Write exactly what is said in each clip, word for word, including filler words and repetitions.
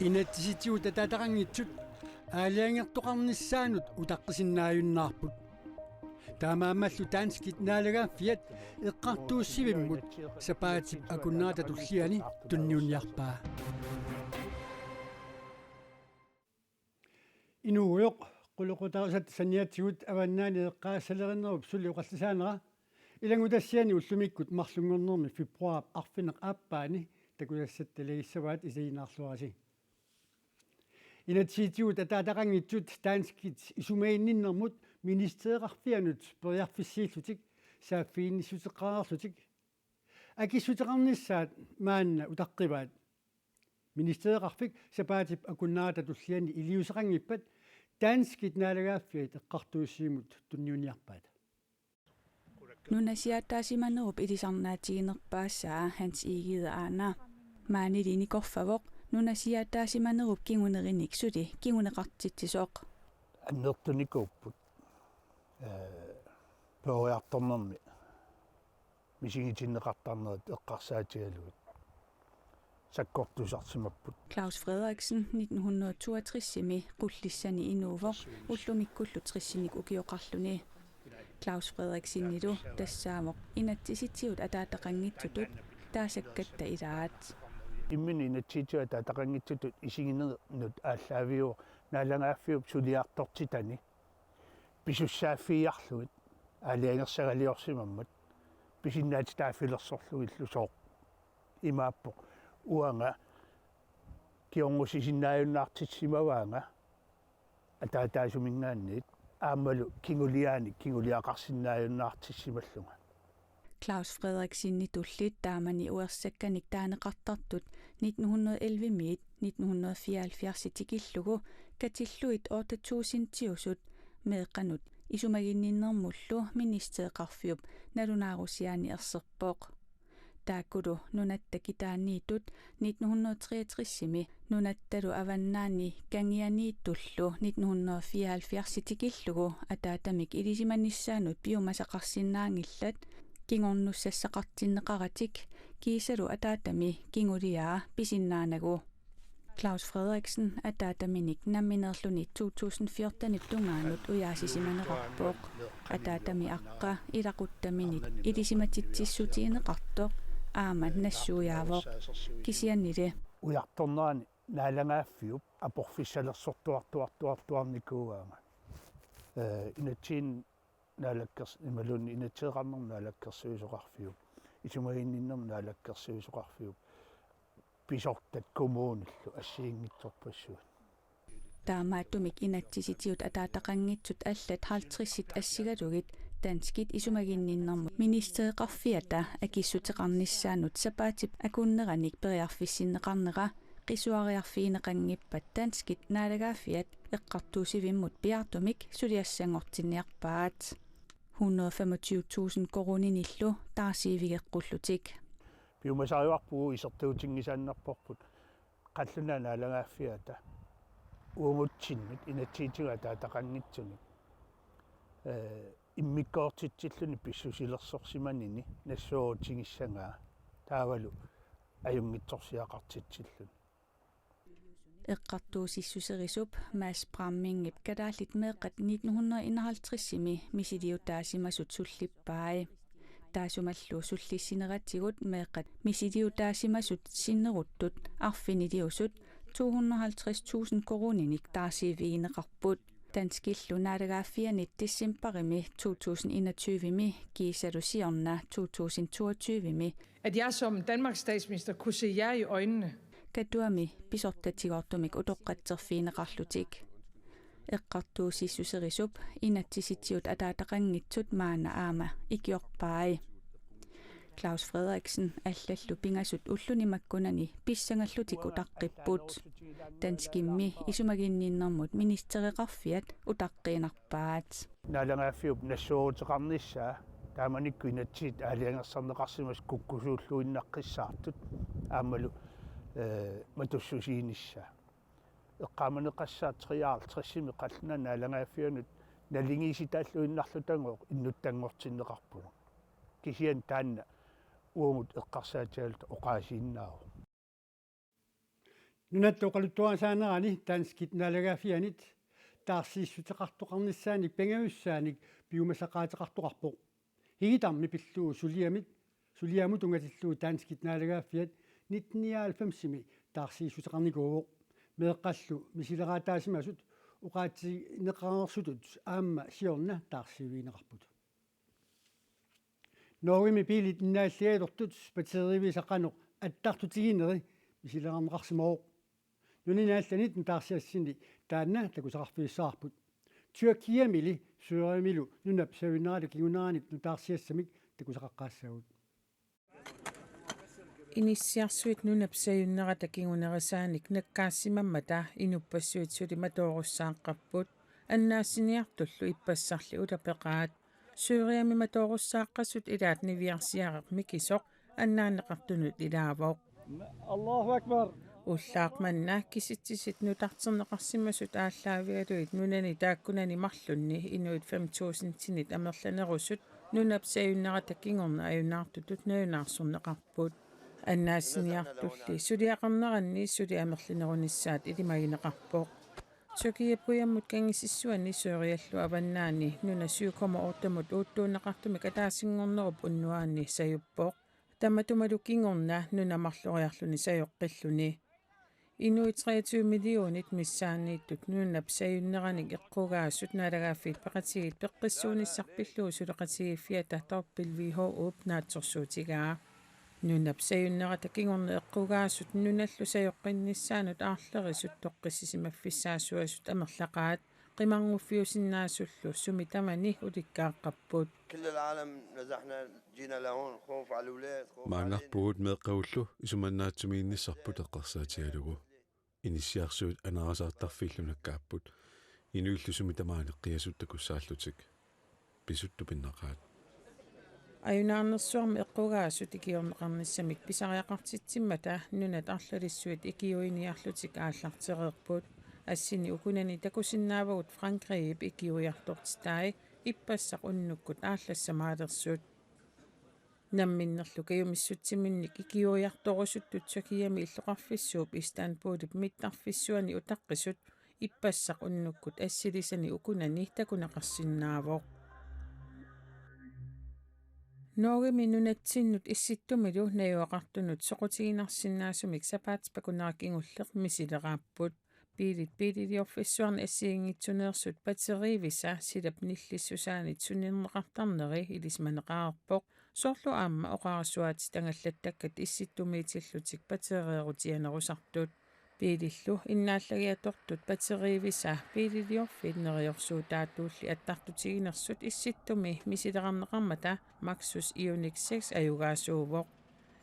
Inatsisitigut ataataqanngitsut aalajangertoqarnissaannut utaqqisinnaajunnaarput. Taamaammallu danskit naalagaaffiat eqqartuussivimmut sapaatip akunnerata tulliani tunniunniarpaa. Inuugujoq qulequtaasatta saniatigut avannaani eqqaassalerinerup suli oqallisaanera ilanngutassiani ullumikkut marlunngornermi februaarip arfineq-aappaani takusassat talagissavaat isiginnaarluarisi. Inatsisitigut ataataqanngitsut danskit isumaginninnermut ministereqarfianut periarfissiillutik saaffiginnissuteqareerlutik akissuteqarnissaat maanna utaqqivaat. Ministereqarfik sapaatip akunnerata tulliani iliuuseqanngippat danskit naalagaaffiat eqqartuussivimmut tunniunniarpaat. Nunasiaataasimanerup ilisarnaatiginerpaassaa Hans Egede aana. Maanili nikorfavoq nunasiaataasimanerup kingunerinik suli kinguneqartitsisoq. Annertunikuupput, ee, peroriartornermi misigitinneqartarnerit eqqarsaatigalugit sakkortusarsimapput. Claus Frederiksen nitten hundrede toogtresimi Qullissani inuuvoq ullumikkullu tressinik ukioqarluni. Claus Frederiksenilu tassaavoq inatsisitigut ataataqanngitsutut taasakkatta ilaat. Imminut inatsisitigut ataataqanngitsutut isiginermut aallaaviuvoq naalagaaffiup suliartortitani pisussaaffigiarlugit aalajangersagaliorsimammat pisinnaatitaaffilersorlugillu. Sooq imaappoq, uanga kingornussisinnaajunnaartissimavaanga ataataasuminngaanniit aammalu kinguliaanik kinguliaqarsinnaajunnaartissimallunga. Claus Frederiksenitulli taamani uersakkanik taaneqartartut nitten hundrede ellevemiit nitten hundrede fireoghalvfjerds tikillugu katillugit otte tusindiusut meeqqanut isumaginninnermullu ministereqarfiup nalunaarusiaani erserpoq. Taakkulu nunatta kitaaniittut nitten hundrede treogtresimi nunattalu avannaani kangianiittullu nitten hundrede fireoghalvfjerds tikillugu ataatamik ilisimanissaannut piumasaqarsinnaanngillat kingornussassaqartinneqaratik kiisalu ataatami kinguliaa pisinnaanagu. Claus Frederiksen ataataminik nammineerluni to tusind fjortenip tungaanut ujaasisimanerarpoq. Ataatami aqqa ilaquttaminik ilisimatitsiissutigineqartoq aamma nassuiaavoq. Kisiannili ujartornerani naalagaaffiup aporfissalersortuartuartuartuarnikuugaanga. Ee, inatsiin naalakkers-, imaluunniit inatsiseqarnermut naalakkersuisoqarfiup, isumaginninnermut naalakkersuisoqarfiup, pisortat kommunillu assigiinngitsorpassuit. Taamaattumik inatsisitigut ataataqanngitsut allat halvtredsit assigalugit danskit isumaginninnermut ministereqarfiata akissuteqarnissaannut sapaatip akunneranik periarfissinneqarnera qisuariarfigineqanngippat danskit naalagaaffiat eqqartuussivimmut piaartumik suliassanngortinniarpaat. Hundrede femogtyve tusind koruuninillu taarsiivigeqqullutik. Piumasarivarput isertuutinngisaannarparput qallunaat naalagaaffiata uagutsinnut inatsisitigut ataataqanngitsunik, ee, immikkoortitsilluni pissusilersorsimanini nassuerutigissagaa taavalu ajunngitsorsiaqartitsilluni. Eqqartuussissuserisup Mads Brammingip kalaallit meeqqat nitten hundrede enoghalvtredsimi misiliutaasimasut sullippai. Taassumalu sullissineratigut meeqqat misiliutaasimasut sinneruttut arfiniliusut to hundrede halvtreds tusind koruuninik taarsiivigineqarput. Danskillu naalagaaffianit decembarimi to tusind enogtyvemi kiisalu siorna to tusind toogtyvemi. At jeg som Danmarks statsminister kunne se jer i øjnene. Katuami pisortatigoortumik utoqqatserfigineqarlutik. Eqqartuussissuserisup inatsisitigut ataataqanngitsut maanna aamma ikiorpai. Claus Frederiksen allallu pingasut ulluni makkunani pissangallutik utaqqipput. Danskimmi isumaginninnermut ministereqarfiat utaqqiinnarpaat. Naalagaaffiup nassueruteqarnissaa taamanikkut inatsisit aalajangersarneqarsimasut kukkusuulluinnaqqissaartut aammalu, ee, matussusiinissaa. Eqqaamaneqassaaq treoghalvtredsimi qallunaat naalagaaffiannut naligiissitaalluinnarlutagooq innuttanngortinneqarpugut. Kisianni taanna uagut eqqarsaatigaluta oqaasiinnaavoq. Nunatta oqaluttuarisaanerani danskit naalagaaffianit taarsiissuteqartoqarnissaanik pingajussaanik piumasaqaateqartoqarpoq. Higitarmi pillugu suliamit, suliamut tunngatillugu danskit naalagaaffiat nitten nioghalvfemsimi taarsiissuteqarnikuuvoq. Meeqqallu misileraataasimasut oqaatsigineqareersutut aamma siorna taarsiivigineqarput. Norgemi biilit innaallagiatortut batteriivisa qanoq attartutigineri misilereerneqarsimavoq. Nunani allanit nutaarsiassani taanna takusaqarfigissavarput. Tyrkiamili Syriamilu nunap sajunnerata kinguneranit nutaarsiassamik takusaqaqqaassaagut. Inissiarsuit nunap sajunnerata kingunerisaanik nakkaassimammata inuppassuit suli matoorussaaqqapput. Annaassiniartullu ippassarli utapeqaat. Syriami matoorussaaqqasut ilaat niviarsiareq mikisoq annaanneqartunut ilaavoq. Allahu Akbar. Ullaaq manna kisitsisit nutarterneqarsimasut aallaavigalugit nunani taakkunani marlunni inuit fem tusindinit amerlanerusut nunap sajunnerata kingorna ajunaartutut nalunaarsorneqarput. Annaassiniartulli suliaqarneranni suli amerlanerunissaat ilimagineqarpoq. Tyrkiap kujammut kangisissuani Syriallu avannaani nuna syv komma ottemut uuttuunneqartumik ataasinngornerup unnuaanni sajuppoq. Tamatumalu kingorna nuna marloriarluni sajoqqilluni. Inuit treogtyve millionit missaanniittut nunap sajunneranik eqqugaasut Naalagaaffiit Peqatigiit peqqissuunissaq pillugu suleqatigiiffiata W H O-p naatsorsuutigaa. Nunap sajunnerata kingorna eqqugaasut nunallu sajoqqinnissaannut aarlerisut toqqissisimaffissaasuasut amerlaqaat, qimarnguffiusinnaasullu sumi tamani ulikkaaqqapput. كل العالم نزحنا، جينا لهون، خوف على الأولاد، خوف علينا. Maannarpugut meeqqavullu isumannaatsumik inissarput eqqarsaatigalugu. Inissiarsuit anaasaartarfiillu nakkaapput. Inuillu sumi tamaani qiasut takussaallutik. Pisut tupinnaqaat. Ajunaarnersuarmi eqqugaasut ikiorneqarnissamik pisariaqartitsimmata nunat arlalissuit ikiuiniarlutik aallartereerput. Assini ukunani takusinnaavagut Frankrigip ikiuiartortitai ippassaq unnukkut aallassamaalersut. Namminnerlu kajumissutsiminnik ikiuiartorusuttut Tyrkiami illoqarfissuup Istanbulip mittarfissuani utaqqisut ippassaq unnukkut assilisani ukunani takuneqarsinnaavoq. Norgemi nunatsinnut Issittumilu najugaqartunut soqutiginarsinnaasumik sapaatip akunera kingulleq misileraapput. Biilit biililiorfissuarni assigiinngitsuneersut batteriivisa silap nillissusaanit sunnerneqartarneri ilisimaneqareerpoq. Soorlu aamma oqarasuaatit angallattakkat Issittumiitillutik batterierutianerusartut. Biilillu innaallagiatortut batteriivisa biililiorfiit neriorsuutaatulli attartutiginersut Issittumi misilerarneqarmata Maxus Ioniq seks ajugaasuuvoq.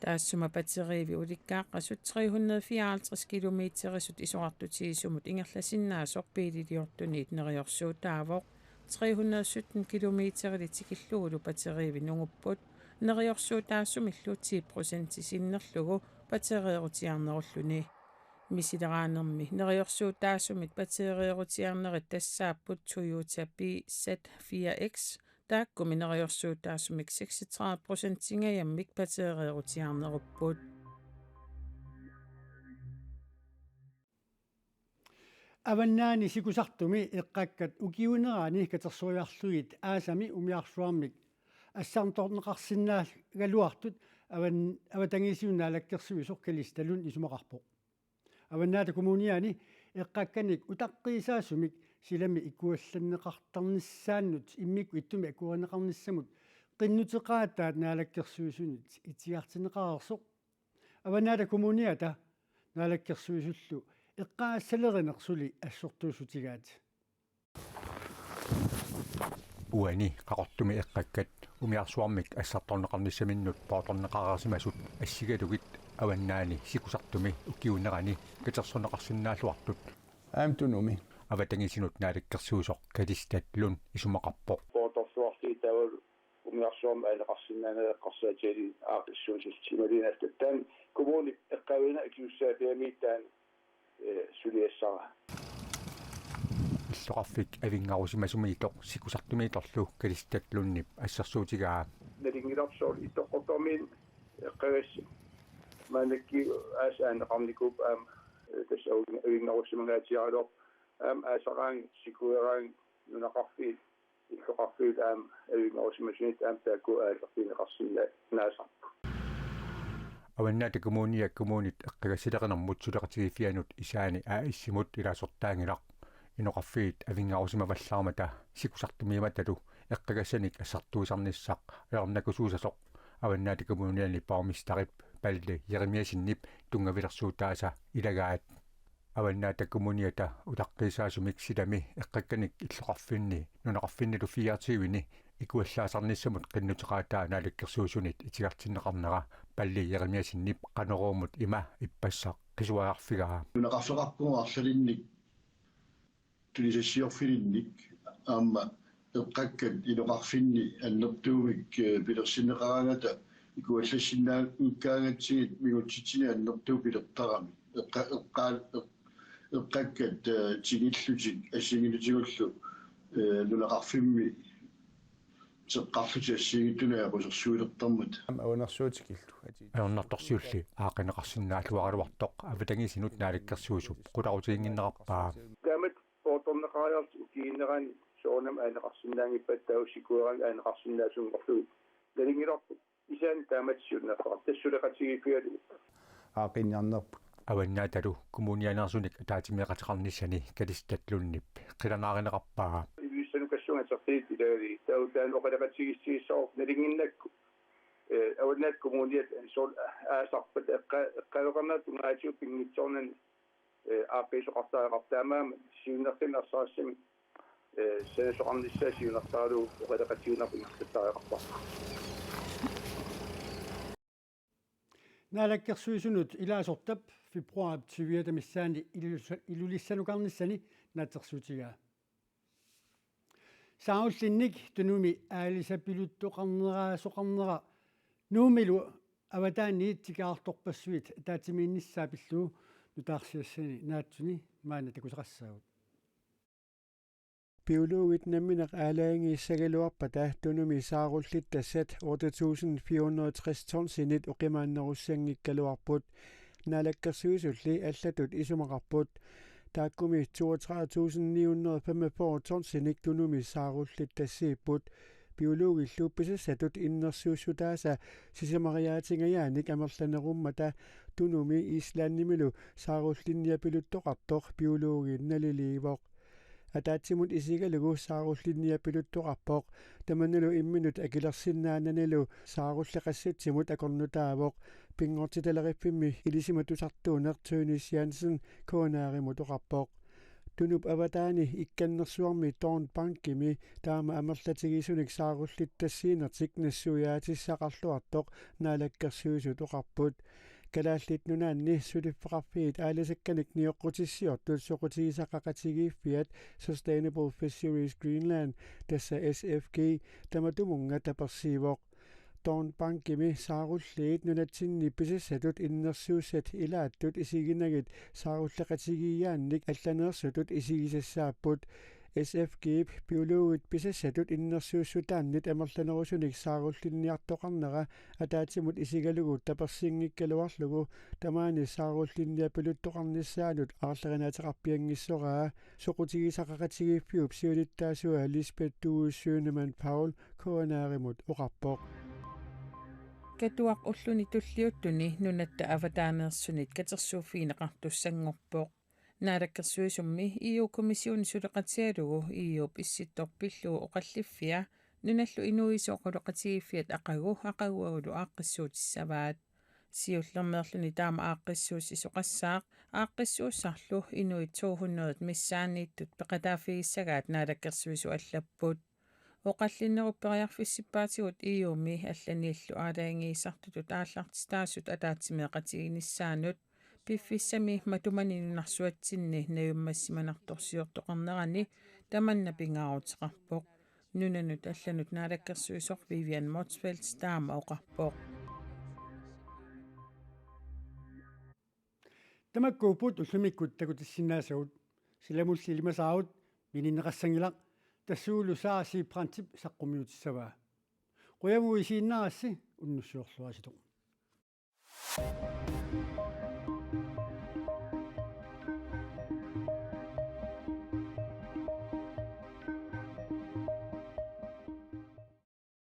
Taassuma batteriivi ulikkaaqqasut tre hundrede fireoghalvtreds kilometerisut isorartutigisumut ingerlasinnaasoq biililiortunit neriorsuutaavoq. Tre hundrede sytten kilometerilik tikillugulu batteriivi nungupput. Neriorsuutaasumillu ti procenti sinnerlugu batterierutiarnerulluni. Misileraanermi neriorsuutaasumit batterierutiarnerit tassaapput Toyota B Z fire X, taakkumi neriorsuutaasumik seksogtredive procentingajammik batterierutiarnerupput. Avannaani sikusartumi eqqakkat ukiuunerani katersoriarlugit aasami umiarsuarmik assartorneqarsinnaagaluartut avan-, avatangiisinut naalakkersuisoq Kalistat Lund isumaqarpoq. Avannaata Kommuniani eqqakkanik utaqqiisaasumik silami ikuallanneqartarnissaannut immikkut ittumik akuerineqarnissamut qinnuteqaataat naalakkersuisunit itigartinneqareersoq. Avannaata Kommuniata naalakkersuisullu eqqaassalerineq suli assortuussutigaat. Uani Qaqortumi eqqakkat umiarsuarmik assartorneqarnissaminnut poortorneqareersimasut assigalugit avannaani sikusartumi ukiuunerani katersorneqarsinnaalluartut. Aamma Tunumi avatangiisinut naalakkersuisoq Kalistat Lund isumaqarpoq. Poortorsuarli taavalu umiarsuarmi aaleqarsinnaaneq eqqarsaatigalugit aaqqissuussutsimaliinnartut taanna kommunip eqqaavina ikiussaaffigamiuk taanna, eh, suliassara. Illoqarfik avinngarusimasumiittoq sikusartumiittorlu Kalistat Lundip assersuutigaa. Nalunngilarput soorlu Ittoqqortoormiit eqqagassat. Maannakkut aasaq aanneqarnikuupput aamma Tassa avinngarusimangaatsiaraluarpoq aamma aasaraanni sikueraanni nunaqarfiit illoqarfiit aamma avinngarusimasunit aamma taakku aallartinneqarsinnaasarput. Avannaata Kommunia kommunit eqqagassaleqinermut suleqatigiiffianut Isaani A/S-imut ilaasortaanngilaq. Inoqarfiit avinngarusimavallaarmata sikusartumiimmatalu eqqagassanik assartuisarnissaq ajornakusuusasoq Avannaata Kommuniani borgmesterip Palle Jeremiassenip tunngavilersuutaasa ilagaat. Avannaata Kommuniata utaqqiisaasumik silami eqqakkanik illoqarfinni nunaqarfinnilu fireogtyveni ikuallaasarnissamut qinnuteqaataa Naalakkersuisunit itigartinneqarnera Palle Jeremiassenip Qanoruumut ima ippassaq qisuariarfigaa. Nunaqarfeqarpugut arlalinnik tunisassiorfilinnik aamma eqqakkat inoqarfinni annertuumik, eh, pilersinneqaraangata ikuallassinnaanngikkaangatsigit mingutsitsineq annertuumik pilertarami. Eqqa-, eqqaa-, eq-, eqqakkat, eh, tigullutik assigiinngitsigullu, eh, nunaqarfimmi teqqarlutik assigiinngitsunik ajoqusersuilertarmata. Aam, avanarsuutikillu. Ajornartorsiulli aaqqineqarsinnaalluaraluartoq avatangiisinut naalakkersuisup qularutiginnginnerarpaa. Taamatut poortorneqariarlutik ukiuunerani soorunami aaneqarsinnaanngippat taava sikueraanni aaneqarsinnaasunngorlugit nalunngilarput. Isaani taamatut siunnerfeqarpoq tassa suleqatigiiffigalugu. Aaqqinniarnerput. Avannaatalu kommunianeersunik ataatsimeeqateqarnissani Kalistat Lundip qilanaarineqarpaa. Ivissanukassunga aterfiit ilagalugit. Taava taanna oqaloqatigiissiissavara nalunnginnakku. Eh, Avannaata Kommuniata soorlu aasarpata eqqa-, eqqaaveqarnerat tungaatigut pinngitsoornani, eh, aaqqiisoqartariaqarpoq taamaammat siunnerfinnut arsarissumik, eh, sanasoqarnissaa siunertaralugu oqaloqatigiinnarput ingerlattariaqarparput. Naalakkersuisunut ilaasortap februaarip tyviata missaani Ilulissa-, Ilulissanukarnissani naatsorsuutigaa. Saarullinnik Tunumi aalisapiluttoqarneraasoqarnera Nuummilu avataaniit tikaartorpassuit ataatsimiinnissaa pillugu nutaarsiassani naatsuni maanna takusaqassaagut. Biologit nammineq aalajangiissagaluarpata Tunumi saarullittassat otte tusind fire hundrede og tres tonsinit oqimaannerussanngikkaluarput. Naalakkersuisulli allatut isumaqarput. Taakkumi toogtredive tusind ni hundrede og femogfyrre tonsinik Tunumi saarullittassiipput. Biologillu pisassatut innersuussutaasa sisamariaatingajaanik amerlanerummata Tunumi Islandimilu saarullinniapiluttoqartoq biologi naliliivoq. Ataatsimut isigalugu saarullinniapiluttoqarpoq. Tamannalu imminut akilersinnaananilu saarulleqassatsimut akornutaavoq. Pinngortitaleriffimmi ilisimatusartuuneq Tønis Jensen K N R-imut oqarpoq. Tunup avataani ikkannersuarmi Dawn Bankimi taama amerlatigisunik saarullittassiinertik nassuiaatissaqarluartoq Naalakkersuisut oqarput. Kalaallit Nunaanni suliffeqarfiit aalisakkanik nioqqutissiortut soqutigisaqaqatigiiffiat Sustainable Fisheries Greenland, tassa S F G, tamatumunnga tapersiivoq. Dawn Bankimi saarulliit nunatsinni pisassatut innersuussat ilaattut isiginagit saarulleqatigiiaannik allaneersutut isigisassaapput. S F G-p biologit pisassatut innersuussutaannit amerlanerusunik saarullinniartoqarnera ataatsimut isigalugu tapersinngikkaluarlugu tamaani saarullinniapiluttoqarnissaanut aarlerinaateqarpianngitsoraa. Soqutigisaqaqatigiiffiup siulittaasua Lisbeth Due Schønemann Paul K N R-imut oqarpoq. Katuaq ulluni tulliuttuni nunatta avataaneersunit katersuuffigineqartussanngorpoq. Naalakkersuisummi E U-kommissionip suleqatigalugu E U-p issittoq pillugu oqalliffia nunallu inuisa oqaloqatigiiffiat aqagu aqaguagulu aaqqissuutissavaat. Siullermeerluni taama aaqqissuussisoqassaaq, aaqqissuussarlu inuit to hundrede missaanniittut peqataaffigissagaat Naalakkersuisut allapput. Oqallinnerup periarfissippaatigut E U-mi allaniillu aalajangiisartutut aallartitaasut ataatsimeeqatiginissaannut piffissami matumani nunarsuatsinni najummassimanartorsiortoqarnerani tamanna pingaaruteqarpoq. Nunanut allanut naalakkersuisoq Vivian Motzfeldt taama oqarpoq. Tamakkuupput ullumikkut takutissinnaasagut. Silamulli ilimasaarut mininneqassanngilaq, tassuulu Sara Sibrandtip saqqummiutissavaa. Qujanaq isiginnaarassi, unnussiorluarisilu.